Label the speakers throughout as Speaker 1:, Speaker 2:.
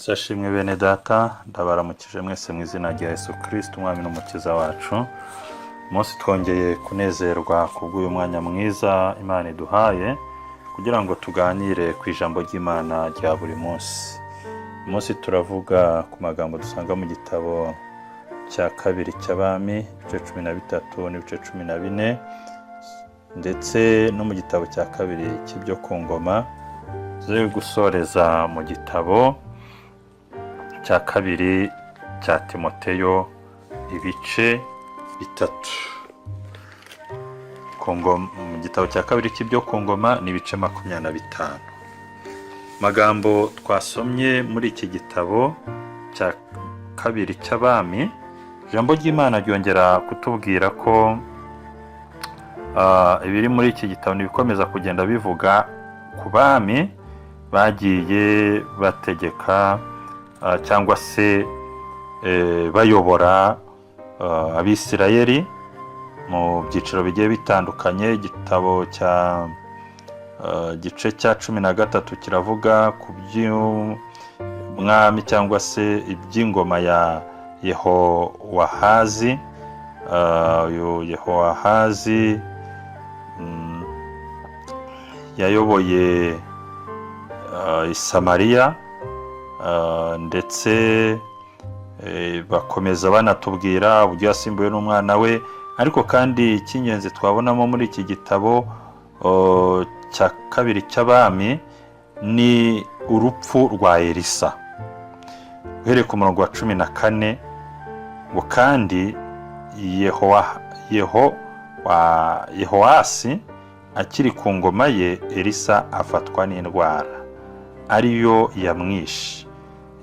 Speaker 1: Yesu ashimwe bene data, ndabaramukije mwese mu izina rya Yesu Kristo, umwami n'umukiza wacu. Umunsi twongeye kunezerwa kubw'uyu mwanya mwiza Imana iduhaye kugira ngo tuganire ku ijambo ry'Imana rya buri munsi. Uyu munsi turavuga ku magambo dusanga mu gitabo cya kabiri cy'Abami, ibice 13 n'ibice 14, ndetse no mu gitabo cya kabiri cy'ibyo ku ngoma, tuze gusoreza mu gitabo cya kabiri cya Timoteyo, ibice 3. Mu gitabo cya kabiri cy'ibyo ku ngoma ni ibice 25. Magambo twasomye muri iki gitabo cya kabiri cy'Abami, ijambo ry'Imana ryongera kutubwira ko ibiri muri iki gitabo ntibikomeza kugenda bivuga ku bami bagiye bategeka cyangwa se bayobora Abisirayeli mu byiciro bigiye bitandukanye. Igitabo cya gice cya 13 kiravuga ku by'umwami cyangwa se iby'ingoma ya Yehowahazi. Uyu Yehowahazi yayoboye i Samariya, ndetse bakomeza banatubwira uburyo yasimbuwe n'umwana we. Ariko kandi icy'ingenzi twabonamo muri iki gitabo cya kabiri cy'Abami ni urupfu rwa Elisa. Uhereye ku murongo wa 14 ngo: "Kandi Yehowasi akiri ku ngoma ye, Elisa afatwa n'indwara ariyo yamwishe.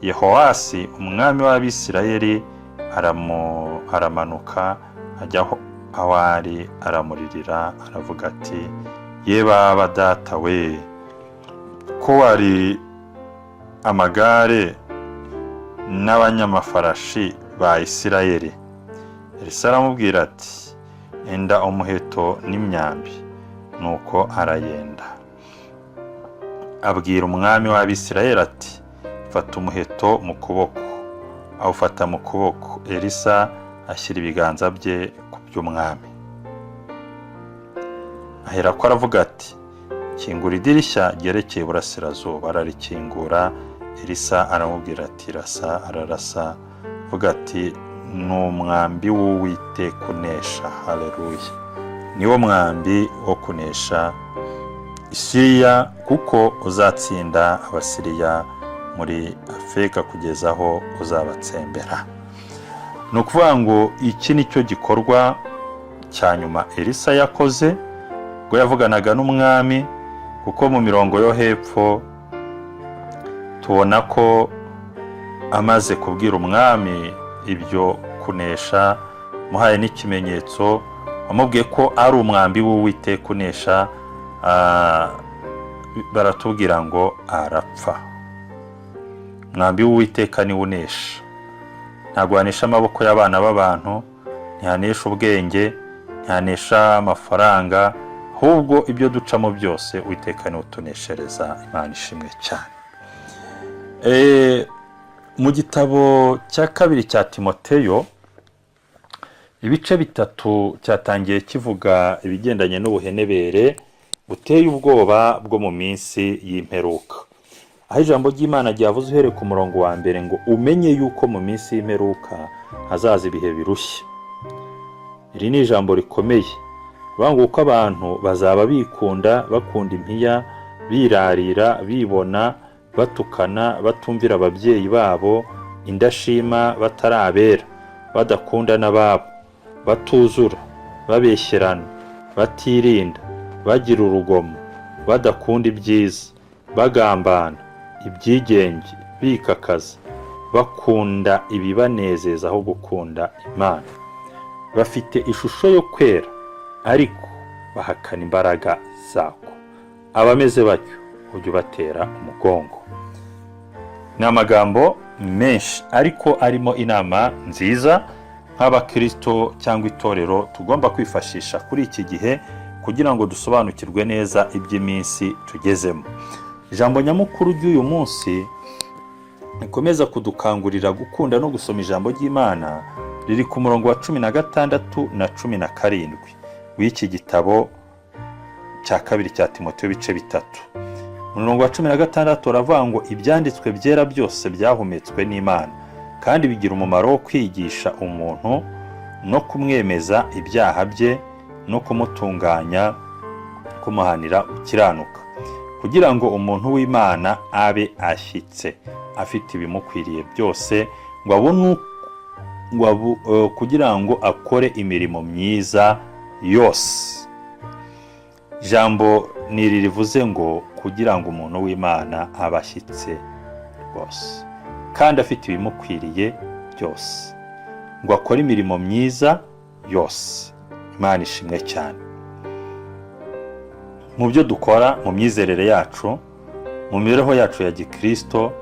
Speaker 1: Yehowasi umwami w'Abisirayeli aramanuka ajya aho ari, aramuririra, aravuga ati: 'Ye baba data we, ko wari amagare n'abanyamafarashi ba Isirayeli!' Elisa aramubwira ati: 'Enda umuheto n'imyambi.' Nuko arayenda. Abwira umwami w'Abisirayeli ati: 'Fata umuheto mu kuboko.' Awufata mu kuboko. Elisa ashyira ibiganza bye ku by'umwami. Aherako aravuga ati: 'Kingura idirishya ryerekeye iburasirazuba.' Ararikingura. Elisa aramubwira ati: 'Rasa.' Ararasa. Avuga ati: 'Ni umwambi w'Uwiteka unesha.'" Haleluya! Niwo mwambi wo kunesha Isiriya, kuko uzatsinda Abasiriya muri Afurika kugeza aho uzabatsembera. Ni ukuvuga ngo iki ni cyo gikorwa cya nyuma Elisa yakoze ubwo yavuganaga n'umwami, kuko mu mirongo yo hepfo tubona ko amaze kubwira umwami ibyo kunesha, muhaye n'ikimenyetso, amubwiye ko ari umwambi w'Uwiteka unesha, baratubwira ngo arapfa. Umwambi w'Uwiteka niwe unesha. Ntabwo hanesha amaboko y'abana b'abantu, ntihanesha ubwenge, ntihanesha amafaranga, ahubwo ibyo ducamo byose Uwiteka niwe utuneshereza. Imana ishimwe cyane. Mu gitabo cya kabiri cya Timoteyo, ibice 3, cyatangiye kivuga ibigendanye n'ubuhenebere buteye ubwoba bwo mu minsi y'imperuka, aho ijambo ry'Imana ryavuze uhereye ku murongo wa mbere ngo: "Umenye yuko mu minsi y'imperuka hazaza ibihe birushya." Iri ni ijambo rikomeye. Bivuga ngo uko abantu bazaba bikunda, bakunda impiya, birarira, bibona, batukana, batumvira ababyeyi babo, indashima, batari abera, badakunda n'ababo, batuzura, babeshyerana, batirinda, bagira urugomo, badakunda ibyiza, bagambana, ibyigenge, bikakaza, bakunda ibibanezeza aho gukunda Imana, bafite ishusho yo kwera ariko bahakana imbaraga zako. Abameze batyo ujya ubatera umugongo. Ni amagambo menshi ariko arimo inama nziza nk'abakirisito cyangwa itorero tugomba kwifashisha kuri iki gihe kugira ngo dusobanukirwe neza iby'iminsi tugezemo. Ijambo nyamukuru ry'uyu munsi rikomeza kudukangurira gukunda no gusoma ijambo ry'Imana riri ku murongo wa 16 na 17 w'iki gitabo cya kabiri cya Timoteyo ibice 3. Mu murongo wa 16 uravuga ngo: "Ibyanditswe byera byose byahumetswe n'Imana kandi bigira umumaro wo kwigisha umuntu no kumwemeza ibyaha bye no kumutunganya, kumuhanira gukiranuka, kugira ngo umuntu w'Imana abe ashyitse, afite ibimukwiriye byose, ngo abone ngo kugira ngo akore imirimo myiza yose." Ijambo ni iri rivuze ngo kugira ngo umuntu w'Imana abe ashyitse rwose kandi afite ibimukwiriye byose, ngo akore imirimo myiza yose. Imana ishimwe cyane. Mu byo dukora, mu myizerere yacu, mu mibereho yacu ya gikristo,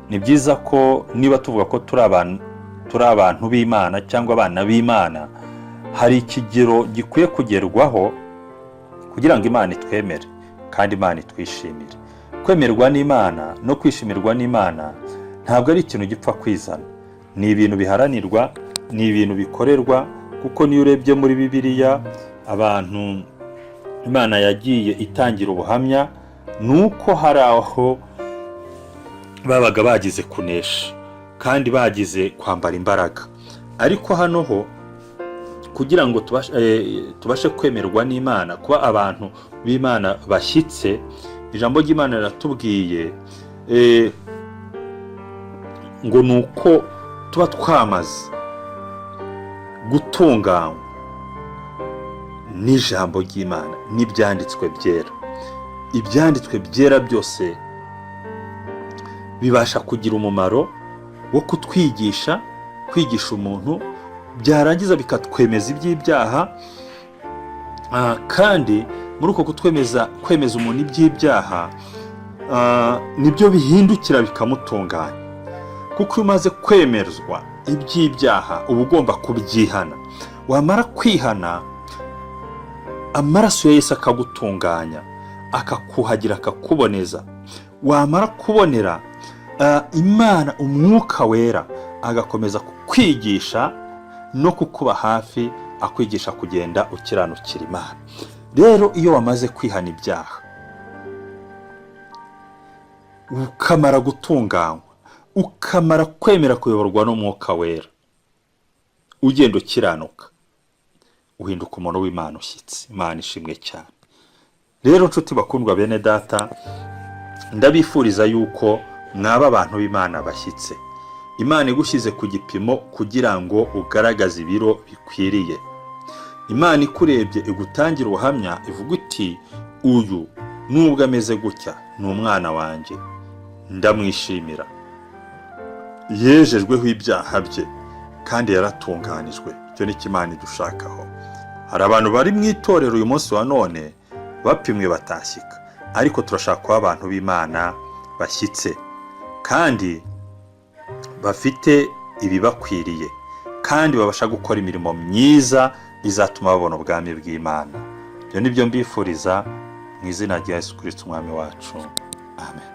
Speaker 1: ni byiza ko niba tuvuga ko turi abantu b'Imana cyangwa abana b'Imana, hari ikigero gikwiye kugerwaho kugira ngo Imana itwemere kandi Imana itwishimire. Kwemerwa n'Imana no kwishimirwa n'Imana ntabwo ari ikintu gipfa kwizana, ni ibintu biharanirwa, ni ibintu bikorerwa. Kuko niyo urebye muri Bibiliya, abantu Imana yagiye itangira ubuhamya ni uko hari aho babaga bagize kunesha kandi bagize kwambara imbaraga. Ariko hano ho, kugira ngo tubashe kwemerwa n'Imana, kuba abantu b'Imana bashyitse, ijambo ry'Imana riratubwiye ngo ni uko tuba twamaze gutunganywa n'ijambo ry'Imana n'ibyanditswe byera. Ibyanditswe byera byose bibasha kugira umumaro wo kutwigisha, kwigisha umuntu, byarangiza bikatwemeza iby'ibyaha. Kandi muri uko kutwemeza, kwemeza umuntu iby'ibyaha, nibyo bihindukira bikamutunganya. Kuko iyo umaze kwemerwa iby'ibyaha, uba ugomba kubyihana. Wamara kwihana, amaraso ya Yesu akagutunganya, akakuhagira, akakuboneza. Wamara kubonera, Imana, Umwuka Wera agakomeza kukwigisha no kukuba hafi, akwigisha kugenda ukiranukira Imana. Rero iyo wamaze kwihana ibyaha, ukamara gutunganywa, ukamara kwemera kuyoborwa n'Umwuka Wera, ugenda ukiranuka, uhinduka umuntu w'Imana ushyitse. Imana ishimwe cyane. Rero nshuti bakundwa, bene data, ndabifuriza yuko mwaba abantu b'Imana bashyitse. Imana igushyize ku gipimo kugira ngo ugaragaze ibiro bikwiriye. Imana ikurebye igutangira ubuhamya, ivuga iti: "Uyu nubwo ameze gutya ni umwana wanjye, ndamwishimira, yejejweho ibyaha bye kandi yaratunganijwe." Icyo ni cyo Imana idushakaho. Hari abantu bari mu itorero uyu munsi wa none bapimwe batashyika, ariko turashaka kuba abantu b'Imana bashyitse kandi bafite ibibakwiriye, kandi babasha gukora imirimo myiza izatuma babona ubwami bw'Imana. Ibyo ni byo mbifuriza mu izina rya Yesu Kirisiti Umwami wacu. Amen.